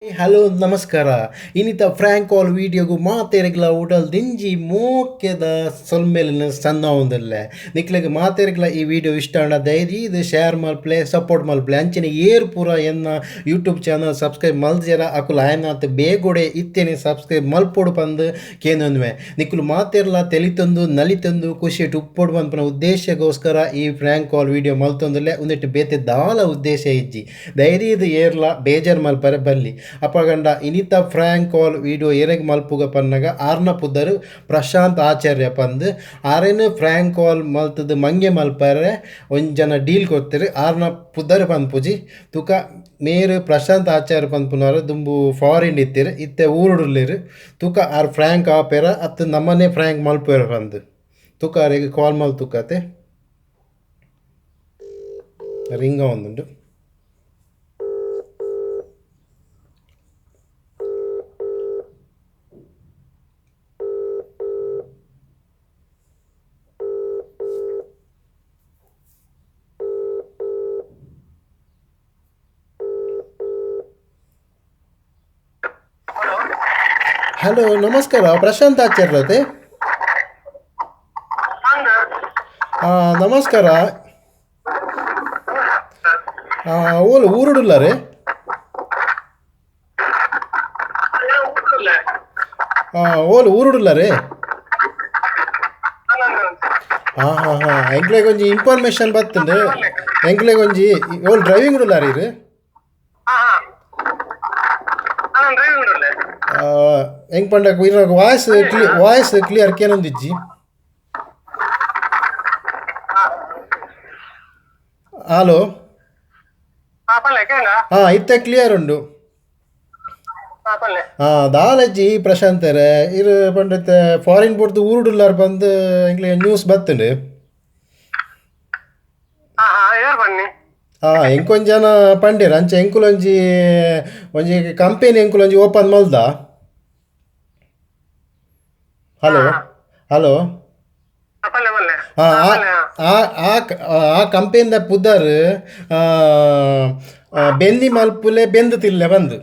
Hello ನಮಸ್ಕಾರ. ಇನಿತ frank ಕಾಲ್ ವೀಡಿಯೋಗು ಮಾತೆರೆಗ್ಲ ಉಡಲ್ ದಿಂಜಿ ಮೋಕೆದ ಸೊಲ್ಮೆಲಿನ ಸಣ್ಣ ಒಂದಲ್ಲೆ ನಿಕ್ಲೆಗ್ ಮಾತೆರೆಗ್ಲ ಈ ವಿಡಿಯೋ ಇಷ್ಟ ಆಂಡ ದಯದೀದ್ ಶೇರ್ ಮಲ್ಪಲೆ, ಸಪೋರ್ಟ್ ಮಲ್ಪಲೆ. ಅಂಚನೆ ಏರ್ ಪೂರ ಎನ್ನ YouTube channel subscribe ಮಲ್ಜೆರ ಅಕುಲು ಆಯನಾತ್ ಬೇಗೊಡೆ ಇತ್ತೇನೆ ಸಬ್ಸ್ಕ್ರೈಬ್ ಮಲ್ಪೊಡು ಪಂದ್ ಕೇನೊನ್ವೆ. ನಿಕುಲು ಮಾತೆರ್ಲ ತೆಲಿತೊಂದು ನಲಿತೊಂದು ಖುಷಿಟ್ ಉಪ್ಪೊಡು ಪನ್ಪುನ ಉದ್ದೇಶಗೋಸ್ಕರ ಈ prank call video ಮಲ್ತೊಂದುಲ್ಲೆ. ಉಂದೆಟ್ ಬೇತೆ ದಾಲ ಉದ್ದೇಶ ಇಜ್ಜಿ. ದಯದೀದ್ ಏರ್ಲ ಬೇಜಾರ್ ಮಲ್ಪರೆ ಬಲ್ಲಿ. ಅಪಗಂಡ ಇನಿತ prank call video ಎರೆಗ್ ಮಲ್ಪುಗ ಪನ್ನಗ ಆರ್ನ ಪುದರ್ ಪ್ರಶಾಂತ್ ಆಚಾರ್ಯ ಪಂದ್ ಆರೆನ್ ಫ್ರ್ಯಾಂಕ್ ಕಾಲ್ ಮಲ್ತದ ಮಂಗೆ ಮಲ್ಪರೆ ಒಂಜಿ ಜನ ಡೀಲ್ ಕೊರ್ತೆರ್. ಆರ್ನ ಪುದರ್ ಪನ್ಪುಜಿ. ತುಕ ಮೇರ್ ಪ್ರಶಾಂತ್ ಆಚಾರ್ಯ ಪನ್ಪುನಾರ್ ದುಂಬು ಫಾರಿನ್ ಇತ್ತೆರ್, ಇತ್ತೆ ಊರುಡುಲ್ಲೆರ್. ತುಕ ಆರ್ ಫ್ರ್ಯಾಂಕ್ ಆಪೆರ ಅತ್ ನಮ್ಮನೆ ಫ್ರ್ಯಾಂಕ್ ಮಲ್ಪುವೆರ್ ಪಂದ್ ತುಕ ಅರೆಗ್ ಕಾಲ್ ಮಲ್ತುಕತೆ ರಿಂಗ್ ಆವೊಂದುಂಡು. ಹಲೋ ನಮಸ್ಕಾರ, ಪ್ರಶಾಂತ್ ಆಚಾರ್ಯತೆ? ನಮಸ್ಕಾರ. ಓಲು ಊರುಡುಲ್ಲಾರೆ? ಓಲು ಊರುಡುಲ್ಲಾರೆ? ಹಾಂ ಹಾಂ ಹಾಂ ಎಂಕ್ಲೆಗ್ ಒಂಜಿ ಇನ್ಫಾರ್ಮೇಷನ್ ಬತ್ತುಂಡು. ಎಂಕ್ಲೆಗ್ ಒಂಜಿ ಓಲ್ ಡ್ರೈವಿಂಗ್ ಉಲ್ಲಾರ ಇರು? ಹೆಂಗ್ ಪಂಡ ಇರಾಗ ವಾಯ್ಸ್ ಕ್ಲಿ ವಾಯ್ಸ್ ಕ್ಲಿಯರ್ ಕೇನೊಂದಿಜ್ಜಿ. ಹಲೋ, ಹಾಂ ಇತ್ತೆ ಕ್ಲಿಯರ್ ಉಂಡು. ಹಾಂ ದಾಲಜ್ಜಿ ಪ್ರಶಾಂತರೆ, ಇರು ಪಂಡಿತ ಫಾರಿನ್ ಬೋರ್ದು ಊರುಡುಲ್ಲಾರ್ ಬಂದು ಎಂಕ್ಲೆ ನ್ಯೂಸ್ ಬತ್ತುಂಡು. ಹಾಂ ಎಂಕೊಂಜಿ ಜನ ಪಂಡೇರ್ ಅಂಚೆ ಎಂಕುಲೊಂಜಿ ಒಂಜಿ ಕಂಪೆನಿ ಎಂಕುಲೊಂಜಿ ಓಪನ್ ಮಲ್ದ. ಹಲೋ ಹಲೋ, ಹಾಂ ಆ ಕಂಪೆನಿದ ಪುದರ್ ಬೆಂದಿ ಮಲ್ಪುಲೆ ಬೆಂದು ತಿಲ್ಲೆ ಬಂದು.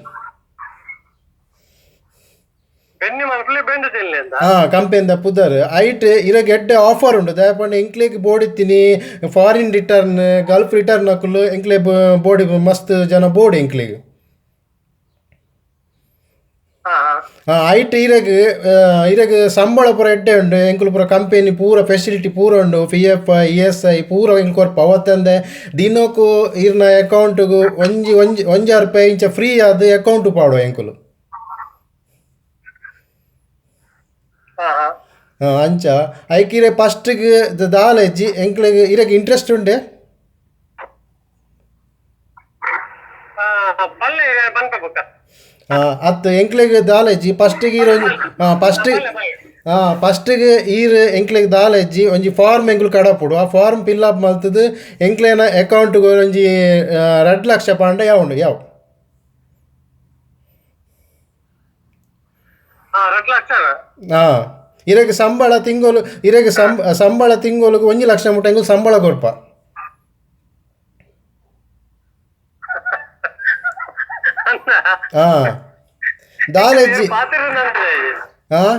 ಹಾಂ ಕಂಪೆನಿದ ಪುದರ್ ಐಟ್ ಇರಗ್ ಎಡ್ಡೆ ಆಫರ್ ಉಂಡು. ದಾಯೆ ಎಂಕ್ಲೆಗ್ ಬೋಡಿತ್ತೀನಿ foreign return Gulf return ಅಕುಲು ಎಂಕ್ಲೆ ಬೋಡಿ ಮಸ್ತ್ ಜನ ಬೋರ್ಡ್ ಎಂಕ್ಲೆಗ್. ಹಾಂ ಐಟ್ ಇರಗ್ ಇರಗ್ ಸಂಬಳ ಪೂರ ಎಡ್ಡೆ ಉಂಡು. ಎಂಕುಲು ಪೂರ ಕಂಪೆನಿ ಪೂರ ಫೆಸಿಲಿಟಿ ಪೂರ ಉಂಡು. P F I E S I ಪೂರ ಎಂಕ್ ಕೊರ್ಪ. ಅವತ್ತಂದೆ ದಿನಕ್ಕೂ ಇರ್ನ ಅಕೌಂಟ್ಗು ಒಂಜಿ ಒಂಜಿ ಒಂಜಾರು ರೂಪಾಯಿ ಇಂಚ ಫ್ರೀ ಆದ್ ಅಕೌಂಟ್ ಪಾಡುವ ಎಂಕುಲು. ಅಂಚ ಐಕಿರೆ ಫಸ್ಟ್ಗೆ ದಾಲ ಇಜ್ಜಿ ಎಂಕ್ಲೆಗ್ ಇರಗ್ ಇಂಟ್ರೆಸ್ಟ್ ಉಂಡೆ. ಅತ್ತು ಎಂಕ್ಲೆಗ್ ದಾಲ ಇಜ್ಜಿ ಫಸ್ಟಿಗೆ ಈರ್ ಒಂಜಿ ಫಸ್ಟ್ ಹಾಂ ಫಸ್ಟಿಗೆ ಈರ್ ಎಂಕ್ಲೆಗ್ ದಾಲ ಇಜ್ಜಿ ಒಂಜಿ ಫಾರ್ಮ್ ಎಂಕುಲು ಕಡಪುಡು. ಆ form fill up ಮಲ್ತದು ಎಂಕ್ಲೆನ ಅಕೌಂಟ್ಗ್ ಒಂಜಿ 2 ಲಕ್ಷ ಪಾಂಡ ಯಾವುಂಡು ಯಾವ. ಹಾಂ ಇರಗ್ ಸಂಬಳ ತಿಂಗಳು ಇರಗ್ ಸಂಬಳ ತಿಂಗಳಿಗೆ 1 ಲಕ್ಷ ಮುಟ್ಟ ಎಂಕುಲು ಸಂಬಳ ಕೊರ್ಪ. ಹಾಂ ದಾಲೆಜ್ಜಿ. ಹಾಂ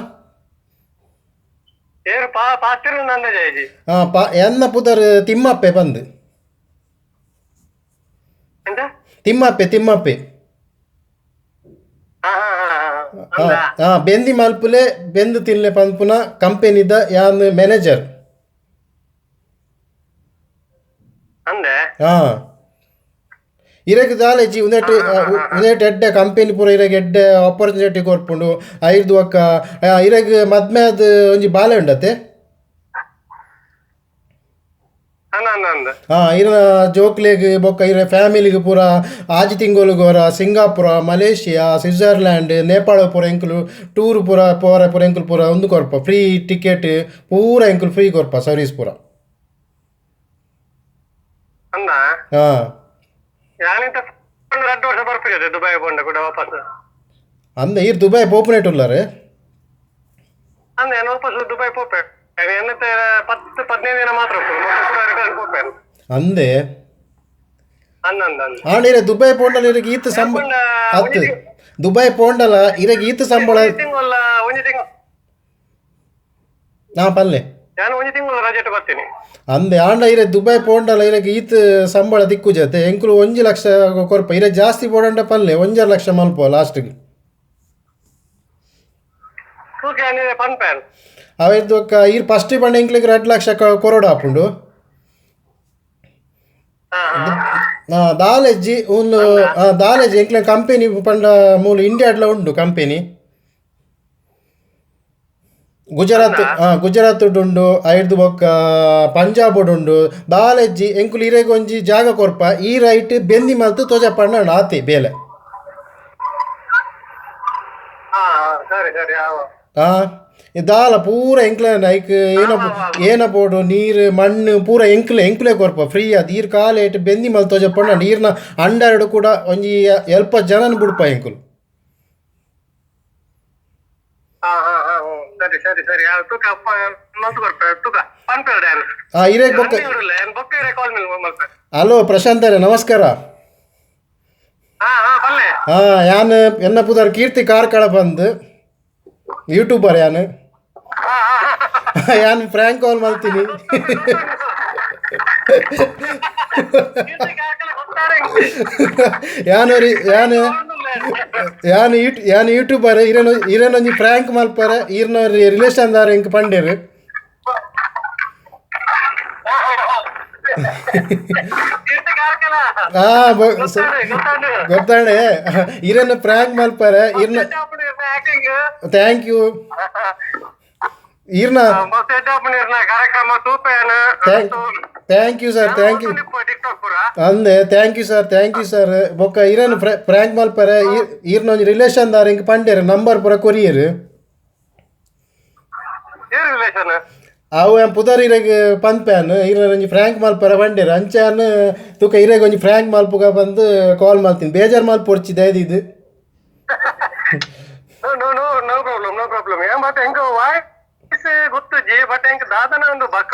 ಹಾಂ ಪಾ ಎನ್ನ ಪುದರ್ ತಿಮ್ಮಪ್ಪೆ ಬಂದು. ತಿಮ್ಮಪ್ಪೆ ತಿಮ್ಮಪ್ಪೆ. ಹಾಂ ಹಾಂ ಬೆಂದಿ ಮಲ್ಪುಲೆ ಬೆಂದು ತಿನ್ಲೆ ಪನ್ಪುನ ಕಂಪೆನಿದ ಯಾನ್ ಮ್ಯಾನೇಜರ್. ಹಾಂ ಇರಗ್ ದಾಲೆಜ್ಜಿ ಉಂದೆಟ್ ಉಂದೆಟ್ ಎಡ್ಡೆ ಕಂಪೆನಿ ಪೂರ ಇರಗ್ ಎಡ್ಡೆ ಆಪರ್ಚುನಿಟಿ ಕೊರ್ಪುಂಡು. ಐರ್ದು ಒಕ್ಕ ಇರಗ್ ಮದ್ಮೆ ಆದ್ ಒಂಜಿ ಬಾಲೆ ಉಂಡತೆ. ಹಾಂ ಇರ ಜೋಕ್ಲೆಗ್ ಬೊಕ್ಕ ಇರ ಫ್ಯಾಮಿಲಿಗ್ ಪೂರ ಆಜಿ ತಿಂಗೊಲುಗ್ ಒರ Singapore, Malaysia, Switzerland, Nepal ಪೂರ ಎಂಕುಲು ಟೂರ್ ಪೂರ ಪೋರ ಪೂರ ಎಂಕುಲು ಪೂರ ಉಂದು ಕೊರ್ಪ. ಫ್ರೀ ಟಿಕೆಟ್ ಪೂರ ಎಂಕುಲು ಫ್ರೀ ಕೊರ್ಪ ಸರ್ವಿಸ್ ಪೂರ. ಹಾಂ ಅಂದ ಈರ್ ದುಬೈ ಪೋಪುನೇಟ್ ಉಲ್ಲಾರೆ? ಅಂದೆ ಆಂಡ ಇರೆ ದುಬೈ ಪೋಂಡಲ ಇರೆಗ್ ಈತ್ ಸಂಬ ಅತ್ತು Dubai ಪೋಂಡಲ ಇರೆಗ್ ಈತ್ ಸಂಬಳ. ತಿಂಗಳ, ಒಂಜಿ ತಿಂಗಳು. ನಾ ಪಲ್ಲೆ. ನಾನು ಒಂಜಿ ತಿಂಗಳು ರಜೆಟ್ ಬರ್ತೀನಿ. ಅಂದೆ, ಆಂಡ ಇರೆ ದುಬೈ ಪೋಂಡಲ ಇರೆಗ್ ಈತ್ ಸಂಬಳ ದಿಕ್ಕುಜತೆ. ಎಂಕುಲು 1 ಲಕ್ಷ ಕೊರ್ಪ. ಇರೆ ಜಾಸ್ತಿ ಪೋಡಂಡ ಪಲ್ಲೆ, 1.5 ಲಕ್ಷ ಮಲ್ಪ ಲಾಸ್ಟ್ಗೆ. ತೂಕೆ ಅನ್ನಿದೆ ಪನ್ಪೇನ್. ಅವೆರ್ದು ಬೊಕ್ಕ ಈರ್ ಫಸ್ಟ್ ಪಂಡ ಎಂಕ್ಲೆಗ್ 2 ಲಕ್ಷ ಕೊರೊಡು ಆಪುಂಡು. ಹಾ ಹಾ. ದಾಲೆಜ್ಜಿ ಉಂದು ದಾಲೆಜ್ಜಿ. ಎಂಕ್ಲೆ ಕಂಪೆನಿ ಪಂಡ ಮೂಲು ಇಂಡಿಯಾಡ್ಲ ಉಂಡು ಕಂಪೆನಿ. ಗುಜರಾತ್, ಗುಜರಾತ್ ಉಂಡು, ಐರ್ದು ಬೊಕ್ಕ ಪಂಜಾಬ್ ಉಂಡು. ದಾಲೆಜ್ಜಿ, ಎಂಕುಲು ಇರೆಗ್ ಒಂಜಿ ಜಾಗ ಕೊರ್ಪ, ಈ ರೈಟ್ ಬೆಂದಿ ಮಲ್ತ್ ತೋಜಪ್ಪಣ್ಣ ಆತೆ ಬೇಲೆ. ಹಾ ಹಾ, ಸರಿ ಸರಿ, ಆವ. ಆ ದಾಲ ಪೂರ ಎಂಕ್ಲೆ. ಐಕ್ ಏನ ಏನ ಬೋಡು, ನೀರು ಮಣ್ಣು ಪೂರ ಎಂಕ್ಲೆ ಎಂಕ್ಲೆ ಕೊರ್ಪ ಫ್ರೀ. ಅದು ಈರ್ ಕಾಲೇಟ್ ಬೆಂದಿ ಮಲ್ತ್ ತೋಜಪ್ಪಣ್ಣ. ನೀರ್ನ ಅಂಡರ್ಡ್ ಕೂಡ ಒಂಜಿ ಎಲ್ಪ ಜನನ್ ಬುಡ್ಪ ಎಂಕುಲು. ಹಾ ಹಾ ಹಾ ಹ್ಮ್. ಸರಿ ಸರಿ ಸರಿ, ತೂಕ ಮಲ್ತ್ ಕೊರ್ಪೆ, ತೂಕ ಪನ್ಪೇರ್ ಡ್ಯಾನ್. ಇರೆಗ್ ಬೊಕ್ಕ ಬೊಕ್ಕ ಇರೆ ಕಾಲ್ ಮಲ್ಪೆ. ಹಲೋ ಪ್ರಶಾಂತ್, ನಮಸ್ಕಾರ. ಹಾ ಹಾ, ಬಲ್ಲೆ. ಯಾನ್ ಎನ್ನ ಪುದರ್ ಕೀರ್ತಿ ಕಾರ್ಕಳ ಬಂದು, ಯೂಟ್ಯೂಬರ್ ಯಾನ್. ಹಾ ಹಾ. ಯಾನ್ ಫ್ರ್ಯಾಂಕ್ ಕಾಲ್ ಮಲ್ತೀನಿ. ಯಾನ್ ಯಾನ್ ಯಾನ್ ಯೂಟ್ ಯಾನ್ ಯೂಟ್ಯೂಬರ್. ಇರೇನ ಇರೇನೊಂಜಿ ಫ್ರ್ಯಾಂಕ್ ಮಲ್ಪರೆ ಈರ್ನ ರಿಲೇಷನ್ ದಾರ ಎಂಕ್ ಪಂಡೇರು. ಗೊತ್ತಾಣೆ. ಇರೇನ ಫ್ರ್ಯಾಂಕ್ ಮಲ್ಪರೆ ಈರ್ನ. Thank you ಈರ್ನ. Thank you sir, thank you. ಅಂದೆ, thank you sir, thank you sir. ಬೊಕ್ಕ ಇರೇನು ಫ್ರ್ಯಾಂಕ್ ಮಲ್ಪರೆ ಈರ್ನ ಒಂಜಿ ರಿಲೇಷನ್ ದಾರ ಎಂಕ್ ಪಂಡೇರು, ನಂಬರ್ ಪೂರ ಕೊರಿಯರ್. ಅವು ಯಾನ್ ಪುದರ್ ಇರೆಗ್ ಪನ್ಪೇನ್. ಈರ್ನ ಒಂಜಿ ಫ್ರ್ಯಾಂಕ್ ಮಲ್ಪರೆ ಪಂಡೇರು. ಅಂಚಾನ್ ತುಕ ಇರೆಗ್ ಒಂಜಿ ಫ್ರ್ಯಾಂಕ್ ಮಲ್ಪುಗ ಬಂದು ಕಾಲ್ ಮಲ್ತೀನಿ. ಬೇಜಾರ್ ಮಲ್ಪೊಡ್ಚಿ ದಯದೀದ್. No no, no problem, no problem. ಏನ್ ಬಟ್ ಎಂಕ್ ವಾಯ್ಸ್ ಗೊತ್ತುಜಿ, ಬಟ್ ಎಂಕ್ ದಾದನ ಒಂದು ಬಕ್